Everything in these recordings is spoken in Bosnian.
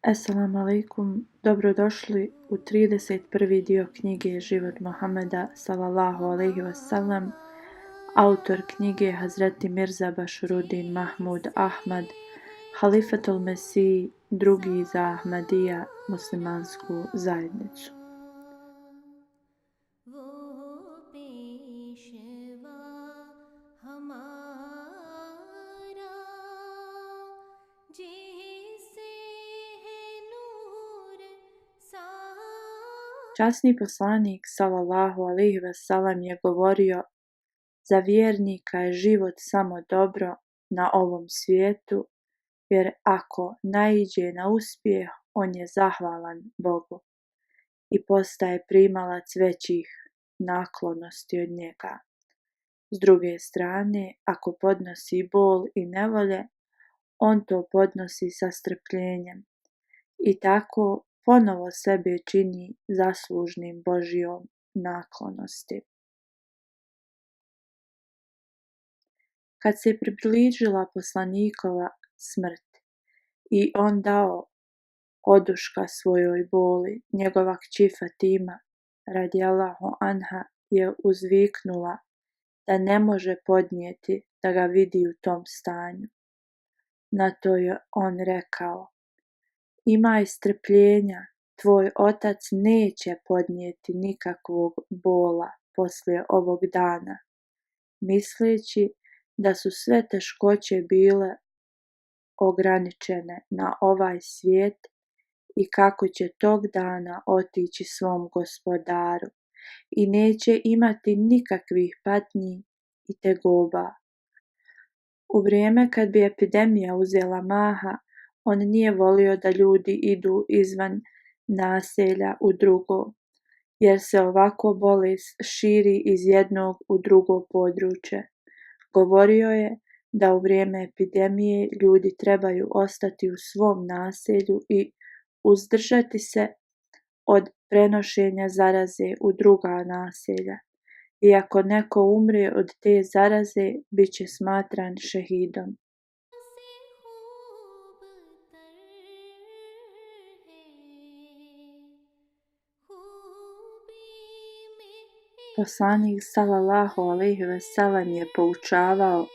Assalamu alaikum, dobrodošli u 31. dio knjige Život Muhameda sallallahu alejhi ve sellem. Autor knjige Hazreti Mirza Bašuruddin Mahmud Ahmad, Halifatul Mesih, drugi za Ahmadija muslimansku zajednicu. Časni poslanik sallallahu alejhi ve sellem je govorio: za vjernika je život samo dobro na ovom svijetu, jer ako naiđe na uspjeh, on je zahvalan Bogu i postaje primalac većih naklonosti od njega. S druge strane, ako podnosi bol i nevolje, on to podnosi sa strpljenjem i tako ponovo sebe čini zaslužnim Božjom naklonosti. Kad se približila poslanikova smrt i on dao oduška svojoj boli, njegova kći Fatima radijallahu anha je uzviknula da ne može podnijeti da ga vidi u tom stanju. Na to je on rekao: imaj strpljenja, tvoj otac neće podnijeti nikakvog bola poslije ovog dana, misleći da su sve teškoće bile ograničene na ovaj svijet i kako će tog dana otići svom gospodaru i neće imati nikakvih patnji i tegoba. U vrijeme kad bi epidemija uzela maha, on nije volio da ljudi idu izvan naselja u drugo, jer se ovako bolest širi iz jednog u drugo područje. Govorio je da u vrijeme epidemije ljudi trebaju ostati u svom naselju i uzdržati se od prenošenja zaraze u druga naselja. I ako neko umre od te zaraze, bit će smatran šehidom. Poslanik sallallahu alejhi ve sellem je poučavao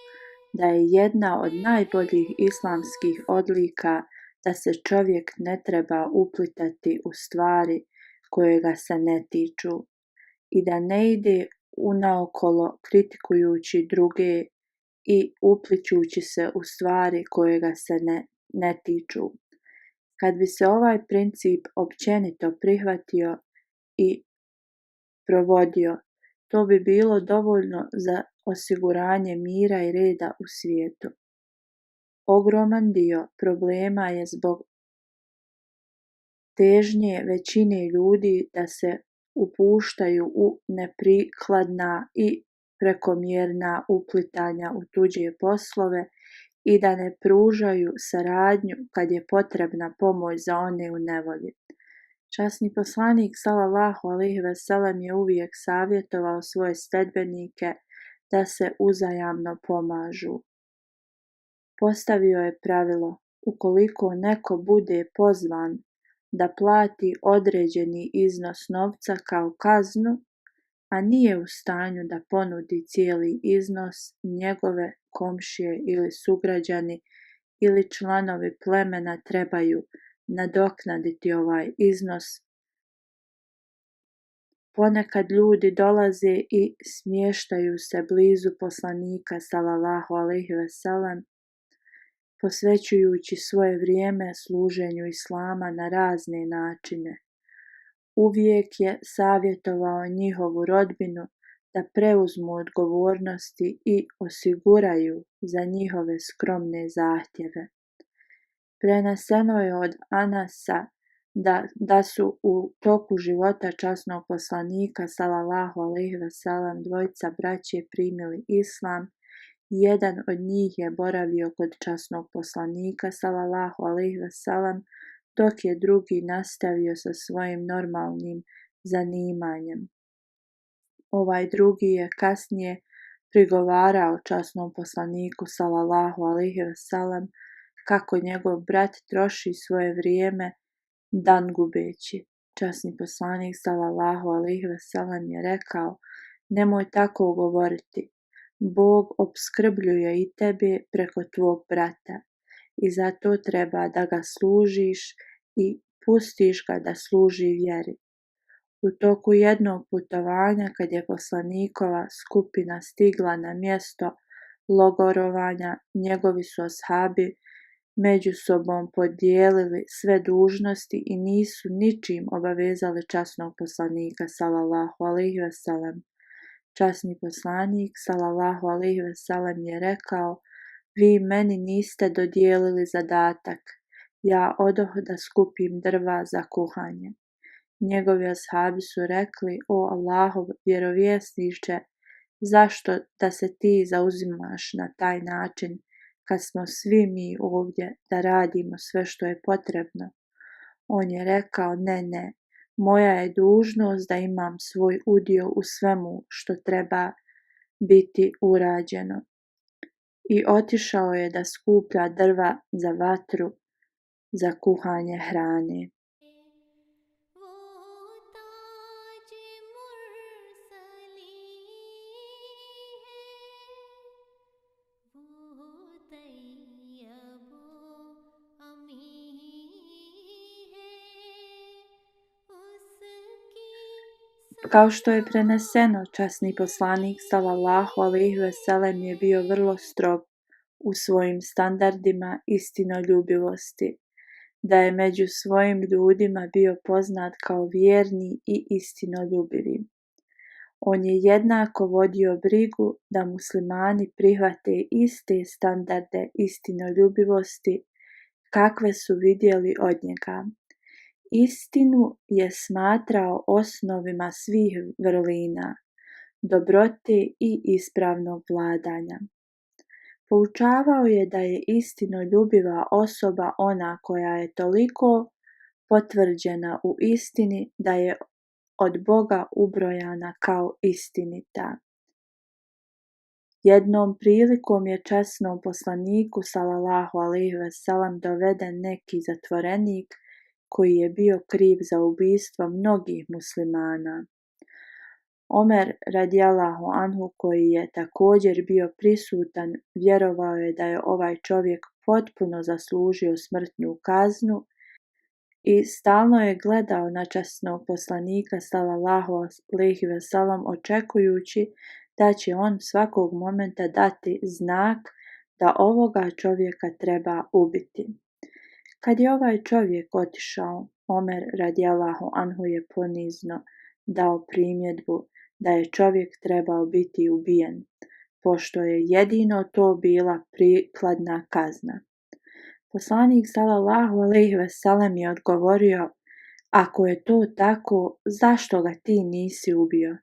da je jedna od najboljih islamskih odlika da se čovjek ne treba uplitati u stvari koje ga se ne tiču i da ne ide unaokolo kritikujući druge i uplićući se u stvari koje ga se ne tiču. Kad bi se ovaj princip općenito prihvatio i provodio, to bi bilo dovoljno za osiguranje mira i reda u svijetu. Ogroman dio problema je zbog težnje većine ljudi da se upuštaju u neprikladna i prekomjerna uplitanja u tuđe poslove i da ne pružaju saradnju kad je potrebna pomoć za one u nevolji. Časni poslanik sallallahu alejhi ve sellem je uvijek savjetovao svoje sledbenike da se uzajamno pomažu. Postavio je pravilo: ukoliko neko bude pozvan da plati određeni iznos novca kao kaznu, a nije u stanju da ponudi cijeli iznos, njegove komšije ili sugrađani ili članovi plemena trebaju nadoknaditi ovaj iznos. Ponekad ljudi dolaze i smještaju se blizu poslanika sallallahu alejhi ve sellem, posvećujući svoje vrijeme služenju islama na razne načine. Uvijek je savjetovao njihovu rodbinu da preuzmu odgovornosti i osiguraju za njihove skromne zahtjeve. Preneseno je od Anasa da su u toku života časnog poslanika sallallahu alejhi ve sellem dvojica braće primili islam. Jedan od njih je boravio kod časnog poslanika sallallahu alejhi ve sellem, dok je drugi nastavio sa svojim normalnim zanimanjem. Ovaj drugi je kasnije prigovarao časnom poslaniku sallallahu alejhi ve sellem kako njegov brat troši svoje vrijeme dan gubeći. Časni poslanik sallallahu alejhi ve sellem je rekao: nemoj tako govoriti. Bog opskrbljuje i tebe preko tvog brata i zato treba da ga služiš i pustiš ga da služi vjeri. U toku jednog putovanja, kad je poslanikova skupina stigla na mjesto logorovanja, njegovi su ashabi među sobom podijelili sve dužnosti i nisu ničim obavezali časnog poslanika sallallahu alejhi ve sellem. Časni poslanik sallallahu alejhi ve sellem je rekao: vi meni niste dodijelili zadatak, ja odoh da skupim drva za kuhanje. Njegovi ashabi su rekli: o Allahov vjerovjesniče, zašto da se ti zauzimaš na taj način, kad smo svi mi ovdje da radimo sve što je potrebno? On je rekao: ne, moja je dužnost da imam svoj udio u svemu što treba biti urađeno. I otišao je da skuplja drva za vatru, za kuhanje hrane. Kao što je preneseno, časni poslanik sallallahu alejhi ve sellem je bio vrlo strog u svojim standardima istinoljubivosti, da je među svojim ljudima bio poznat kao vjerni i istinoljubivi. On je jednako vodio brigu da muslimani prihvate iste standarde istinoljubivosti kakve su vidjeli od njega. Istinu je smatrao osnovima svih vrlina, dobrote i ispravnog vladanja. Poučavao je da je istinoljubiva osoba ona koja je toliko potvrđena u istini da je od Boga ubrojana kao istinita. Jednom prilikom je časnom poslaniku sallallahu alejhi ve sellem doveden neki zatvorenik koji je bio kriv za ubistvo mnogih muslimana. Omer radijallahu anhu, koji je također bio prisutan, vjerovao je da je ovaj čovjek potpuno zaslužio smrtnu kaznu i stalno je gledao na časnog poslanika sallallahu alejhi ve sellem očekujući da će on svakog momenta dati znak da ovoga čovjeka treba ubiti. Kad je ovaj čovjek otišao, Omer radijallahu anhu je ponizno dao primjedbu da je čovjek trebao biti ubijen, pošto je jedino to bila prikladna kazna. Poslanik sallallahu alejhi ve sellem je odgovorio: ako je to tako, zašto ga ti nisi ubio?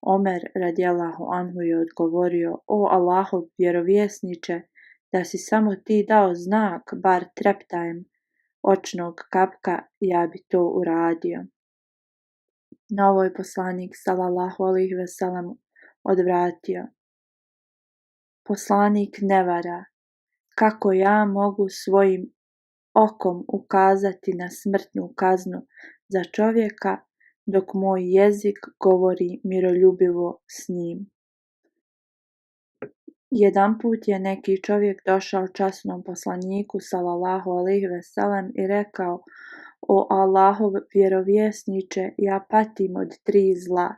Omer radijallahu anhu je odgovorio: o Allahov vjerovjesniče, da si samo ti dao znak, bar treptajem očnog kapka, ja bi to uradio. Na ovo je poslanik sallallahu alejhi ve sellem odvratio: poslanik ne vara, kako ja mogu svojim okom ukazati na smrtnu kaznu za čovjeka dok moj jezik govori miroljubivo s njim. Jedanput je neki čovjek došao časnom poslaniku sallallahu alejhi ve sellem i rekao: o Allahov vjerovjesniče, ja patim od 3 zla: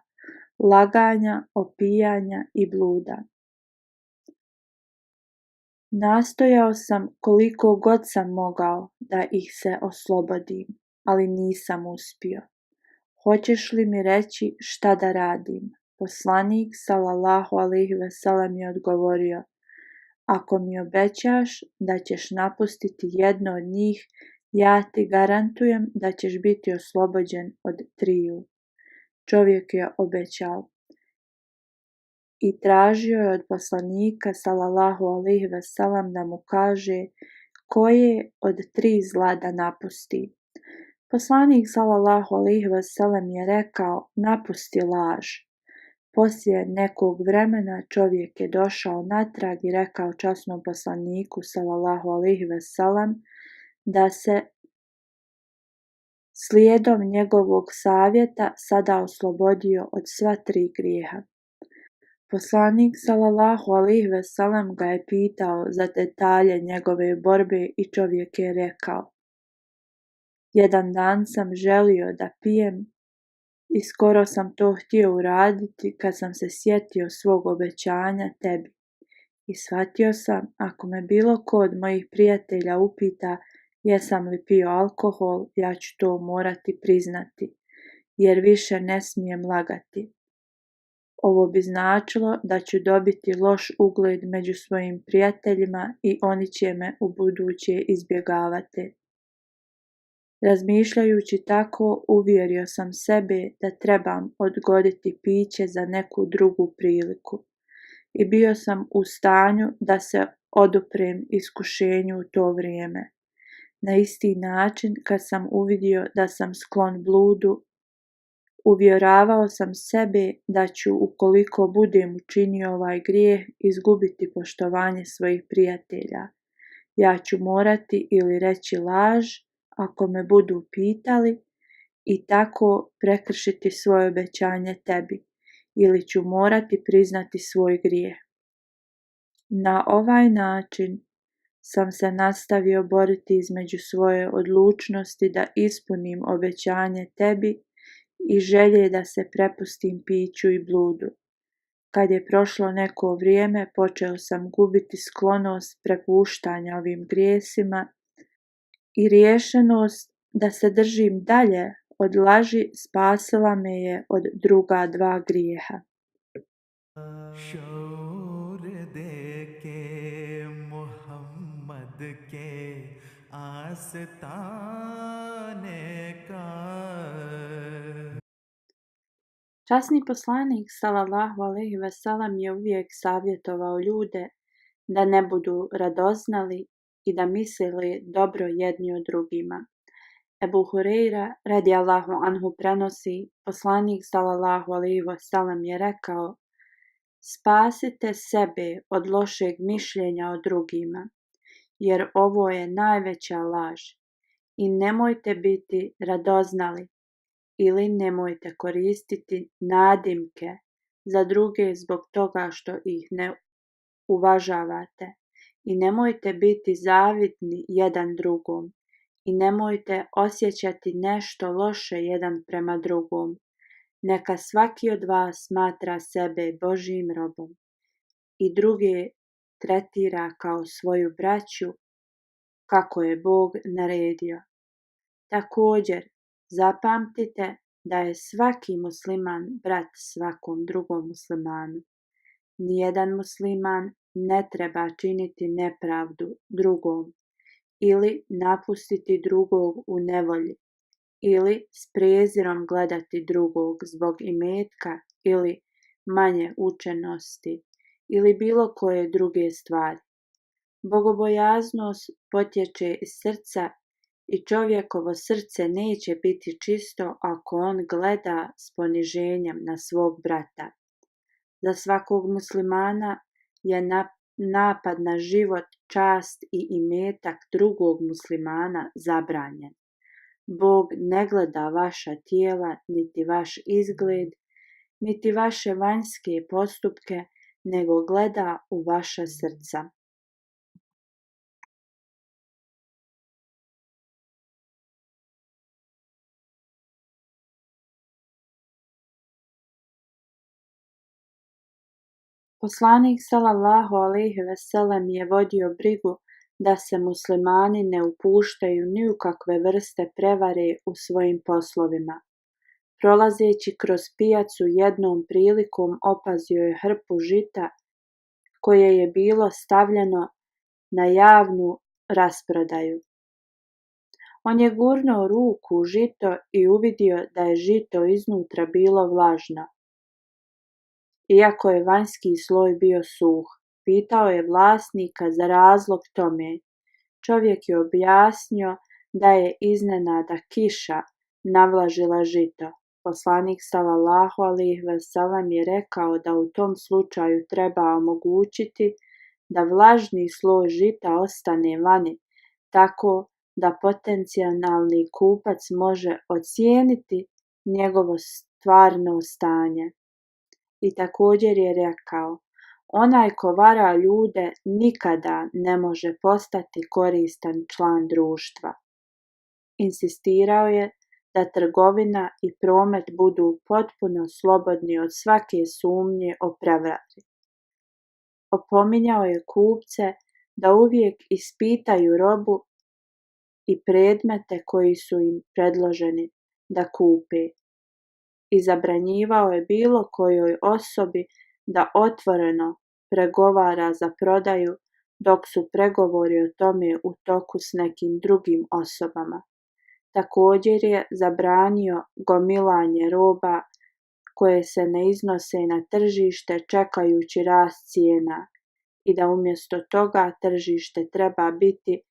laganja, opijanja i bluda. Nastojao sam koliko god sam mogao da ih se oslobodim, ali nisam uspio. Hoćeš li mi reći šta da radim? Poslanik sallallahu alejhi ve sellem je odgovorio: ako mi obećaš da ćeš napustiti jedno od njih, ja ti garantujem da ćeš biti oslobođen od 3. Čovjek je obećao i tražio je od poslanika sallallahu alejhi ve sellem da mu kaže koje od 3 zla da napusti. Poslanik sallallahu alejhi ve sellem je rekao: napusti laž. Poslije nekog vremena čovjek je došao natrag i rekao časnom poslaniku sallallahu alejhi ve sellem da se slijedom njegovog savjeta sada oslobodio od sva 3 grijeha. Poslanik sallallahu alejhi ve sellem ga je pitao za detalje njegove borbe i čovjek je rekao: jedan dan sam želio da pijem i skoro sam to htio uraditi kad sam se sjetio svog obećanja tebi. I shvatio sam, ako me bilo ko od mojih prijatelja upita jesam li pio alkohol, ja ću to morati priznati, jer više ne smijem lagati. Ovo bi značilo da ću dobiti loš ugled među svojim prijateljima i oni će me ubuduće izbjegavati. Razmišljajući tako, uvjerio sam sebe da trebam odgoditi piće za neku drugu priliku i bio sam u stanju da se oduprem iskušenju u to vrijeme. Na isti način, kad sam uvidio da sam sklon bludu, uvjeravao sam sebe da ću, ukoliko budem učinio ovaj grijeh, izgubiti poštovanje svojih prijatelja. Ja ću morati ili reći laž ako me budu pitali i tako prekršiti svoje obećanje tebi, ili ću morati priznati svoj grijeh. Na ovaj način sam se nastavio boriti između svoje odlučnosti da ispunim obećanje tebi i želje da se prepustim piću i bludu. Kad je prošlo neko vrijeme, počeo sam gubiti sklonost prepuštanja ovim grijesima i rješenost da se držim dalje od laži spasila me je od druga 2 grijeha. शोर दे के मोहम्मद के आस्ताने का Časni poslanik sallallahu alejhi ve sellem je uvijek savjetovao ljude da ne budu radoznali i da mislili dobro jedni o drugima. Ebu Hureyra radijallahu anhu prenosi, poslanik sallallahu alejhi ve sellem je rekao: spasite sebe od lošeg mišljenja o drugima, jer ovo je najveća laž, i nemojte biti radoznali ili nemojte koristiti nadimke za druge zbog toga što ih ne uvažavate, i nemojte biti zavidni jedan drugom, i nemojte osjećati nešto loše jedan prema drugom. Neka svaki od vas smatra sebe Božjim robom i druge tretira kao svoju braću kako je Bog naredio. Također, zapamtite da je svaki musliman brat svakom drugom muslimanu. Nijedan musliman ne treba činiti nepravdu drugom ili napustiti drugog u nevolji ili s prezirom gledati drugog zbog imetka ili manje učenosti ili bilo koje druge stvari. Bogobojaznost potječe iz srca i čovjekovo srce neće biti čisto ako on gleda s poniženjem na svog brata. Za svakog muslimana je napad na život, čast i imetak drugog muslimana zabranjen. Bog ne gleda vaša tijela, niti vaš izgled, niti vaše vanjske postupke, nego gleda u vaša srca. Poslanik sallallahu alejhi ve sellem je vodio brigu da se muslimani ne upuštaju ni u kakve vrste prevare u svojim poslovima. Prolazeći kroz pijacu jednom prilikom opazio je hrpu žita koje je bilo stavljeno na javnu rasprodaju. On je gurnuo ruku u žito i uvidio da je žito iznutra bilo vlažno, iako je vanjski sloj bio suh. Pitao je vlasnika za razlog tome. Čovjek je objasnio da je iznenada kiša navlažila žito. Poslanik sallallahu alejhi ve sellem je rekao da u tom slučaju treba omogućiti da vlažni sloj žita ostane vani, tako da potencijalni kupac može ocijeniti njegovo stvarno stanje. I također je rekao: onaj ko vara ljude nikada ne može postati koristan član društva. Insistirao je da trgovina i promet budu potpuno slobodni od svake sumnje o prevari. Opominjao je kupce da uvijek ispitaju robu i predmete koji su im predloženi da kupe i zabranjivao je bilo kojoj osobi da otvoreno pregovara za prodaju dok su pregovori o tome u toku s nekim drugim osobama. Također je zabranio gomilanje roba koje se ne iznose na tržište čekajući rast cijena i da umjesto toga tržište treba biti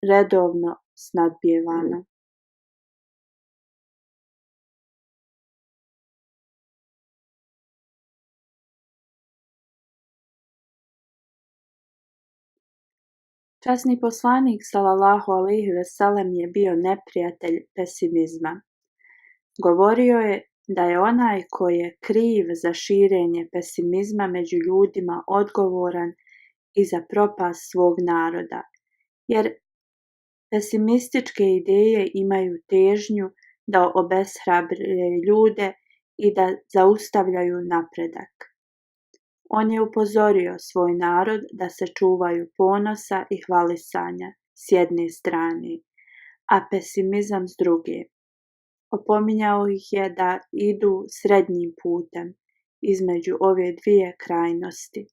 redovno snabdijevano. Časni poslanik sallallahu alejhi ve sellem je bio neprijatelj pesimizma. Govorio je da je onaj koji je kriv za širenje pesimizma među ljudima odgovoran i za propast svog naroda, jer pesimističke ideje imaju težnju da obeshrabre ljude i da zaustavljaju napredak. On je upozorio svoj narod da se čuvaju ponosa i hvalisanja s jedne strane, a pesimizam s druge. Opominjao ih je da idu srednjim putem između ove dvije krajnosti.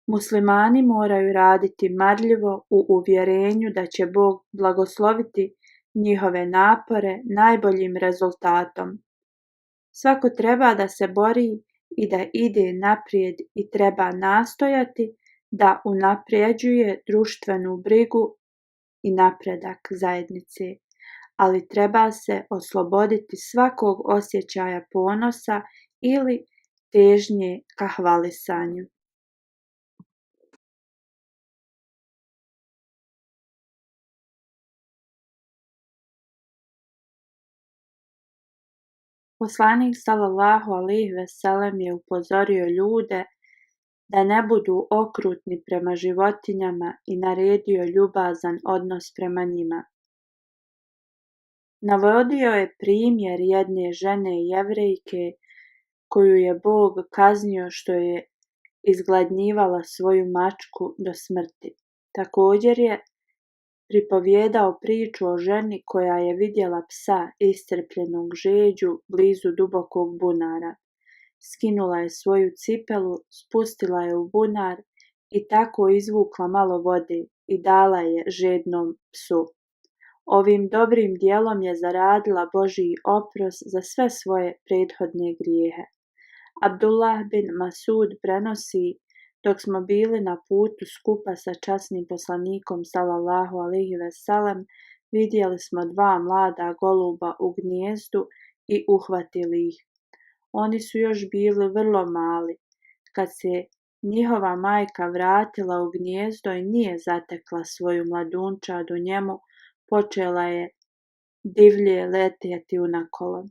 Muslimani moraju raditi marljivo u uvjerenju da će Bog blagosloviti njihove napore najboljim rezultatom. Svako treba da se bori i da ide naprijed i treba nastojati da unapređuje društvenu brigu i napredak zajednice, ali treba se osloboditi svakog osjećaja ponosa ili težnje ka hvalisanju. Poslanik sallallahu alejhi ve sellem je upozorio ljude da ne budu okrutni prema životinjama i naredio ljubazan odnos prema njima. Navodio je primjer jedne žene Jevrejke koju je Bog kaznio što je izgladnjivala svoju mačku do smrti. Također je pripovijedao priču o ženi koja je vidjela psa iscrpljenog žeđu blizu dubokog bunara. Skinula je svoju cipelu, spustila je u bunar i tako izvukla malo vode i dala je žednom psu. Ovim dobrim dijelom je zaradila Božji oprost za sve svoje prethodne grijehe. Abdullah bin Masud prenosi: dok smo bili na putu skupa sa časnim poslanikom sallallahu alejhi ve sellem, vidjeli smo dva mlada goluba u gnijezdu i uhvatili ih. Oni su još bili vrlo mali. Kad se njihova majka vratila u gnijezdo i nije zatekla svoju mladunčad u njemu, počela je divlje letjeti unakolo.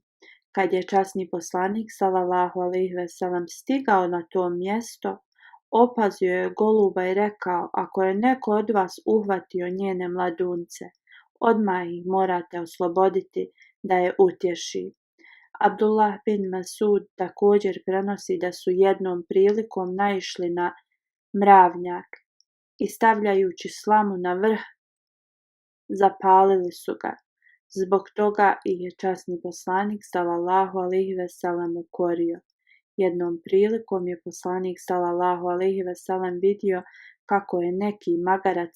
Kad je časni poslanik sallallahu alejhi ve sellem stigao na to mjesto, opazio je goluba i rekao: ako je neko od vas uhvatio njene mladunce, odmah ih morate osloboditi da je utješi. Abdullah bin Masud također prenosi da su jednom prilikom naišli na mravnjak i stavljajući slamu na vrh zapalili su ga. Zbog toga ih je časni poslanik sallallahu alejhi ve sellem ukorio. Jednom prilikom je poslanik sallallahu alejhi ve sellem vidio kako je neki magarac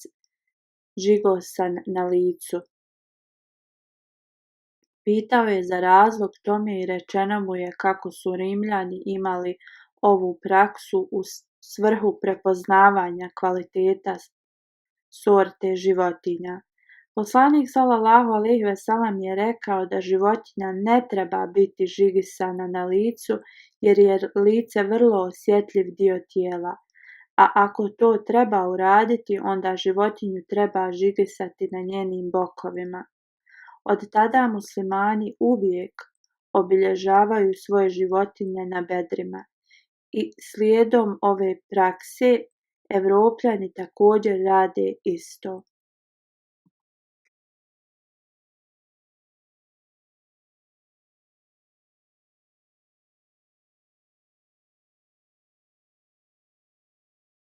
žigosan na licu. Pitao je za razlog tome i rečeno mu je kako su Rimljani imali ovu praksu u svrhu prepoznavanja kvaliteta sorte životinja. Poslanik sallallahu alejhi ve sellem je rekao da životinja ne treba biti žigisana na licu jer je lice vrlo osjetljiv dio tijela, a ako to treba uraditi onda životinju treba žigisati na njenim bokovima. Od tada muslimani uvijek obilježavaju svoje životinje na bedrima i slijedom ove prakse Evropljani također rade isto.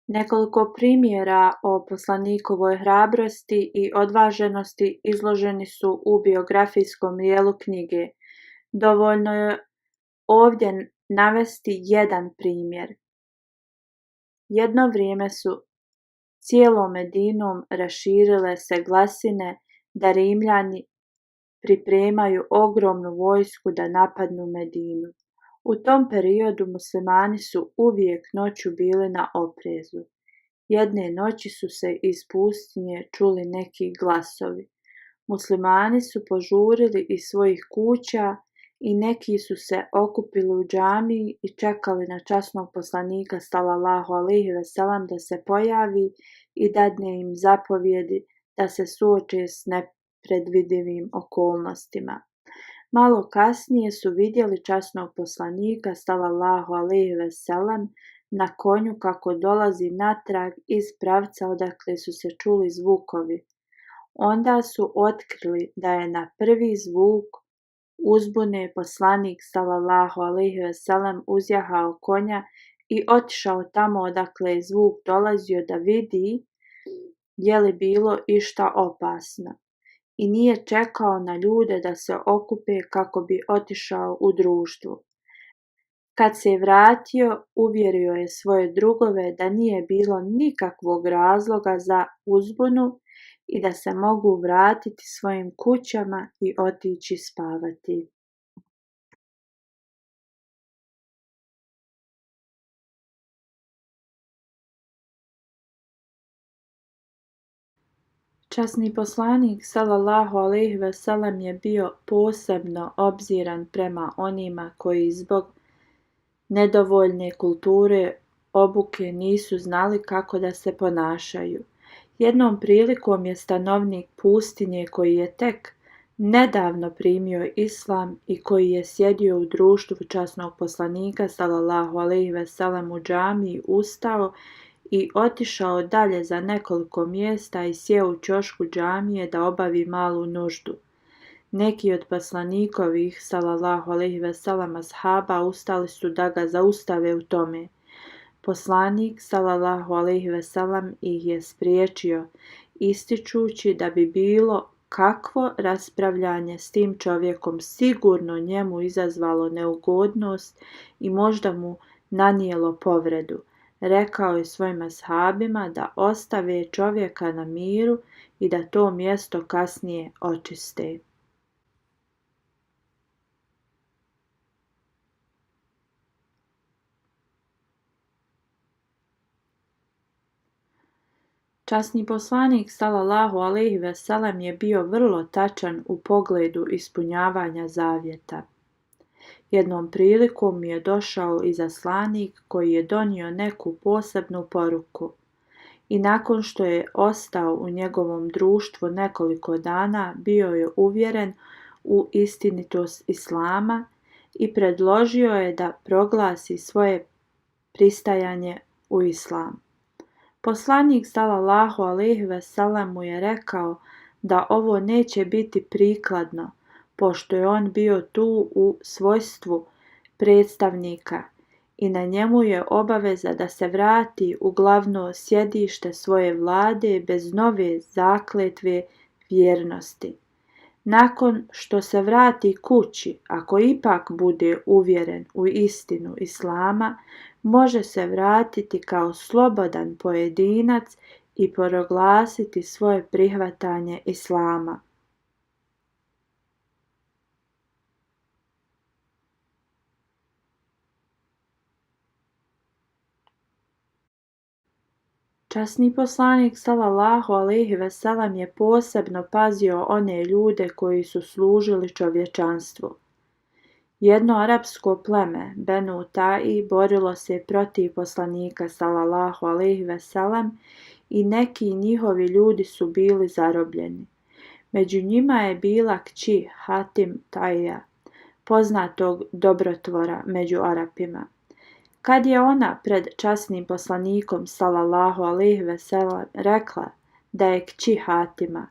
Nekoliko primjera o poslanikovoj hrabrosti i odvaženosti izloženi su u biografijskom dijelu knjige. Dovoljno je ovdje navesti jedan primjer. Jedno vrijeme su cijelom Medinom raširile se glasine da Rimljani pripremaju ogromnu vojsku da napadnu Medinu. U tom periodu muslimani su uvijek noću bili na oprezu. Jedne noći su se iz pustinje čuli neki glasovi. Muslimani su požurili iz svojih kuća i neki su se okupili u džamiji i čekali na časnog poslanika sallallahu alejhi ve sellem da se pojavi i dadne im zapovjedi da se suoče s nepredvidivim okolnostima. Malo kasnije su vidjeli časnog poslanika sallallahu alejhi ve sellem na konju kako dolazi natrag iz pravca odakle su se čuli zvukovi. Onda su otkrili da je na prvi zvuk uzbune poslanik sallallahu alejhi ve sellem uzjahao konja i otišao tamo odakle je zvuk dolazio da vidi je li bilo išta opasno. I nije čekao na ljude da se okupe kako bi otišao u društvu. Kad se je vratio, uvjerio je svoje drugove da nije bilo nikakvog razloga za uzbunu i da se mogu vratiti svojim kućama i otići spavati. Časni poslanik sallallahu alejhi ve sellem je bio posebno obziran prema onima koji zbog nedovoljne kulture obuke nisu znali kako da se ponašaju. Jednom prilikom je stanovnik pustinje koji je tek nedavno primio islam i koji je sjedio u društvu časnog poslanika sallallahu alejhi ve sellem u džamiji ustao i otišao dalje za nekoliko mjesta i sjeo u ćošku džamije da obavi malu nuždu. Neki od poslanikovih sallallahu alejhi ve sellem ashaba ustali su da ga zaustave u tome. Poslanik sallallahu alejhi ve sellem ih je spriječio, ističući da bi bilo kakvo raspravljanje s tim čovjekom sigurno njemu izazvalo neugodnost i možda mu nanijelo povredu. Rekao je svojim ashabima da ostave čovjeka na miru i da to mjesto kasnije očiste. Časni poslanik sallallahu alejhi ve sellem je bio vrlo tačan u pogledu ispunjavanja zavjeta. Jednom prilikom mi je došao izaslanik koji je donio neku posebnu poruku i nakon što je ostao u njegovom društvu nekoliko dana bio je uvjeren u istinitost islama i predložio je da proglasi svoje pristajanje u islam. Poslanik sallallahu alejhi ve sellem mu je rekao da ovo neće biti prikladno, pošto je on bio tu u svojstvu predstavnika i na njemu je obaveza da se vrati u glavno sjedište svoje vlade bez nove zakletve vjernosti. Nakon što se vrati kući, ako ipak bude uvjeren u istinu islama, može se vratiti kao slobodan pojedinac i proglasiti svoje prihvatanje islama. Časni poslanik sallallahu alejhi ve sellem je posebno pazio one ljude koji su služili čovječanstvu. Jedno arapsko pleme, Benu Ta'i, borilo se protiv poslanika sallallahu alejhi ve sellem i neki njihovi ljudi su bili zarobljeni. Među njima je bila kći Hatim Taija, poznatog dobrotvora među Arapima. Kad je ona pred časnim poslanikom sallallahu alejhi ve sellem rekla da je kći Hatima,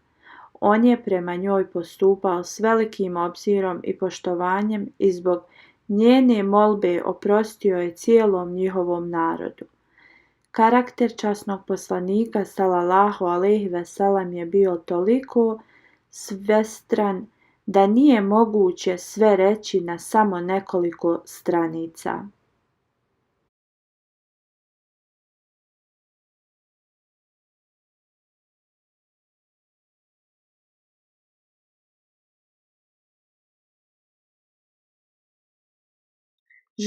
on je prema njoj postupao s velikim obzirom i poštovanjem i zbog njene molbe oprostio je cijelom njihovom narodu. Karakter časnog poslanika sallallahu alejhi ve sellem je bio toliko svestran da nije moguće sve reći na samo nekoliko stranica.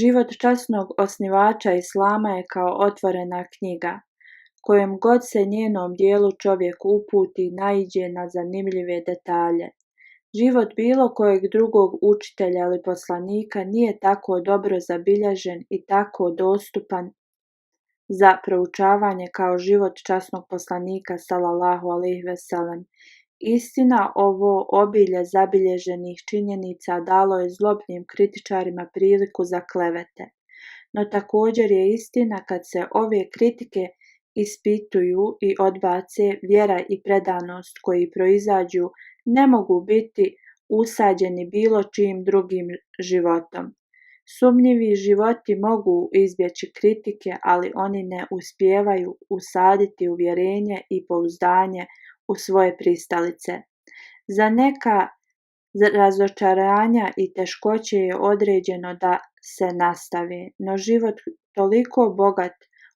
Život časnog osnivača Islama je kao otvorena knjiga, kojem god se njenom dijelu čovjek uputi naiđe na zanimljive detalje. Život bilo kojeg drugog učitelja ili poslanika nije tako dobro zabilježen i tako dostupan za proučavanje kao život časnog poslanika sallallahu alejhi ve sellem. Istina, ovo obilje zabilježenih činjenica dalo je zlobnim kritičarima priliku za klevete. No također je istina kad se ove kritike ispituju i odbace, vjera i predanost koji proizađu ne mogu biti usađeni bilo čijim drugim životom. Sumnjivi životi mogu izbjeći kritike, ali oni ne uspijevaju usaditi uvjerenje i pouzdanje u svoje pristalice. Za neka razočaranja i teškoće je određeno da se nastave, no život toliko bogat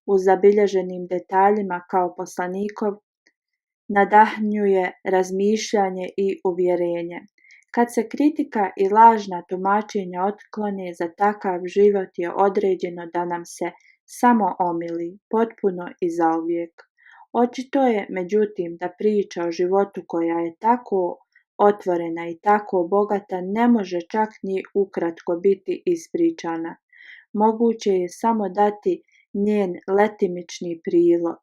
u zabilježenim detaljima kao poslanikov nadahnjuje razmišljanje i uvjerenje. Kad se kritika i lažna tumačenja otklone, za takav život je određeno da nam se samo omili, potpuno i zauvijek. Očito je, međutim, da priča o životu koja je tako otvorena i tako bogata ne može čak ni ukratko biti ispričana. Moguće je samo dati njen letimični prilog.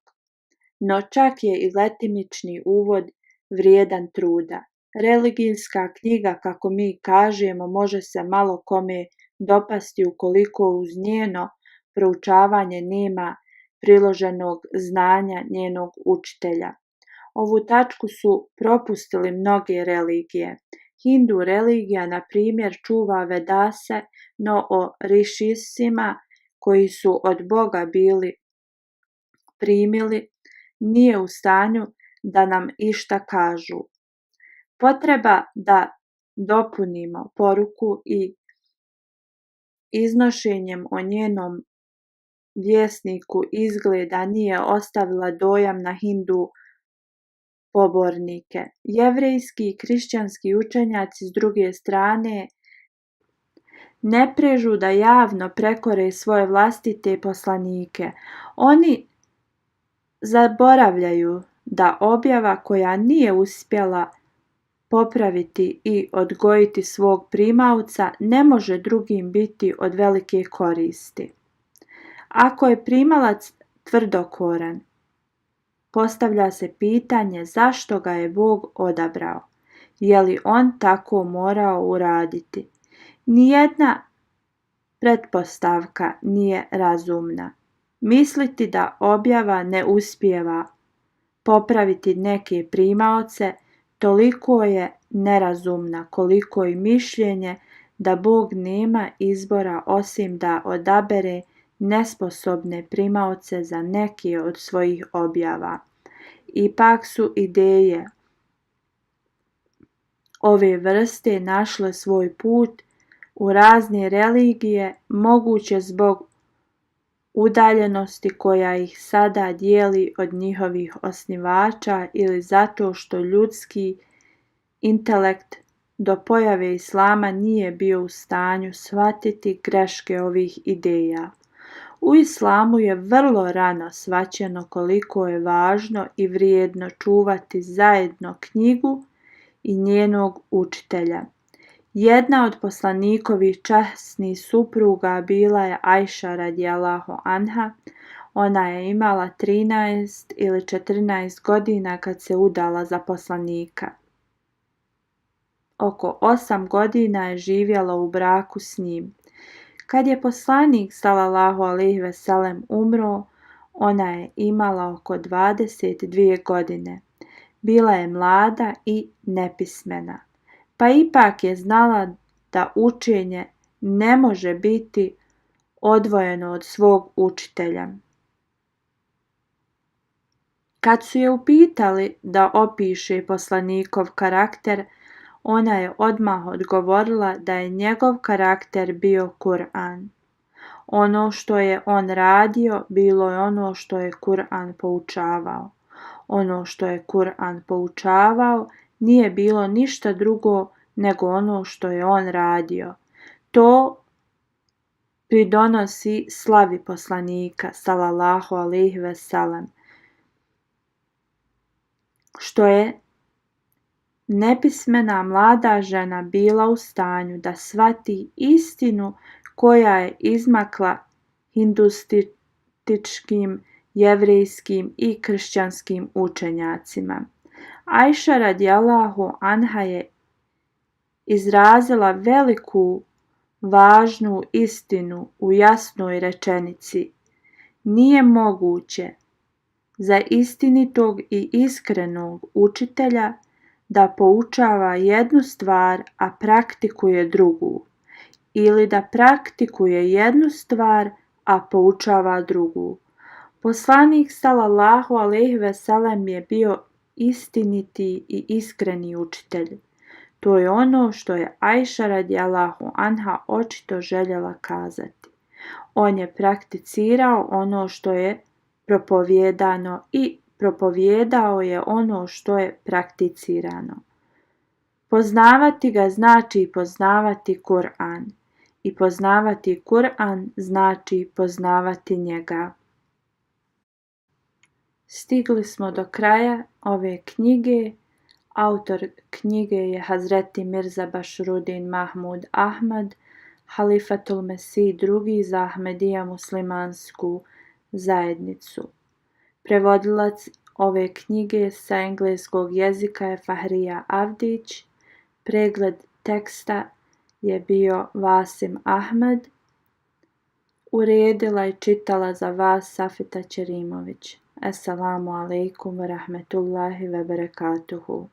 No čak je i letimični uvod vrijedan truda. Religijska knjiga, kako mi kažemo, može se malo kome dopasti ukoliko uz njeno proučavanje nema priloženog znanja njenog učitelja. Ovu tačku su propustili mnoge religije. Hindu religija, na primjer, čuva Vedase, no o rišisima koji su od Boga bili primili, nije u stanju da nam išta kažu. Potreba da dopunimo poruku i iznošenjem o njenom vjesniku izgleda nije ostavila dojam na Hindu pobornike. Jevrejski i kršćanski učenjaci s druge strane ne prežu da javno prekore svoje vlastite poslanike. Oni zaboravljaju da objava koja nije uspjela popraviti i odgojiti svog primaoca ne može drugim biti od velike koristi. Ako je primalac tvrdokoran, postavlja se pitanje zašto ga je Bog odabrao. Je li on tako morao uraditi? Nijedna pretpostavka nije razumna. Misliti da objava ne uspijeva popraviti neke primaoce toliko je nerazumna koliko i mišljenje da Bog nema izbora osim da odabere nesposobne primaoce za neke od svojih objava. Ipak su ideje ove vrste našle svoj put u razne religije, moguće zbog udaljenosti koja ih sada dijeli od njihovih osnivača ili zato što ljudski intelekt do pojave Islama nije bio u stanju shvatiti greške ovih ideja. U islamu je vrlo rano shvaćeno koliko je važno i vrijedno čuvati zajedno knjigu i njenog učitelja. Jedna od poslanikovih časnih supruga bila je Ajša radijallahu anha. Ona je imala 13 ili 14 godina kad se udala za poslanika. Oko 8 godina je živjela u braku s njim. Kad je poslanik sallallahu alejhi ve sellem umro, ona je imala oko 22 godine. Bila je mlada i nepismena, pa ipak je znala da učenje ne može biti odvojeno od svog učitelja. Kad su je upitali da opiše poslanikov karakter, ona je odmah odgovorila da je njegov karakter bio Kur'an. Ono što je on radio bilo je ono što je Kur'an poučavao. Ono što je Kur'an poučavao nije bilo ništa drugo nego ono što je on radio. To pridonosi slavi poslanika sallallahu alejhi ve sellem, što je nepismena mlada žena bila u stanju da shvati istinu koja je izmakla hinduističkim, jevrejskim i kršćanskim učenjacima. Ajša radijallahu anha je izrazila veliku važnu istinu u jasnoj rečenici: nije moguće za istinitog i iskrenog učitelja da poučava jednu stvar, a praktikuje drugu, ili da praktikuje jednu stvar, a poučava drugu. Poslanik sallallahu alejhi ve sellem je bio istiniti i iskreni učitelj. To je ono što je Ajša radijallahu anha očito željela kazati. On je prakticirao ono što je propovijedano i propovijedao je ono što je prakticirano. Poznavati ga znači poznavati Kur'an, i poznavati Kur'an znači poznavati njega. Stigli smo do kraja ove knjige. Autor knjige je Hazreti Mirza Bašruddin Mahmud Ahmad, Halifatul Mesih II za Ahmedija muslimansku zajednicu. Prevodilac ove knjige sa engleskog jezika je Fahrija Avdić. Pregled teksta je bio Vasim Ahmed. Uredila i čitala za vas Safita Ćerimović. Assalamu alaikum wa rahmetullahi wa barakatuhu.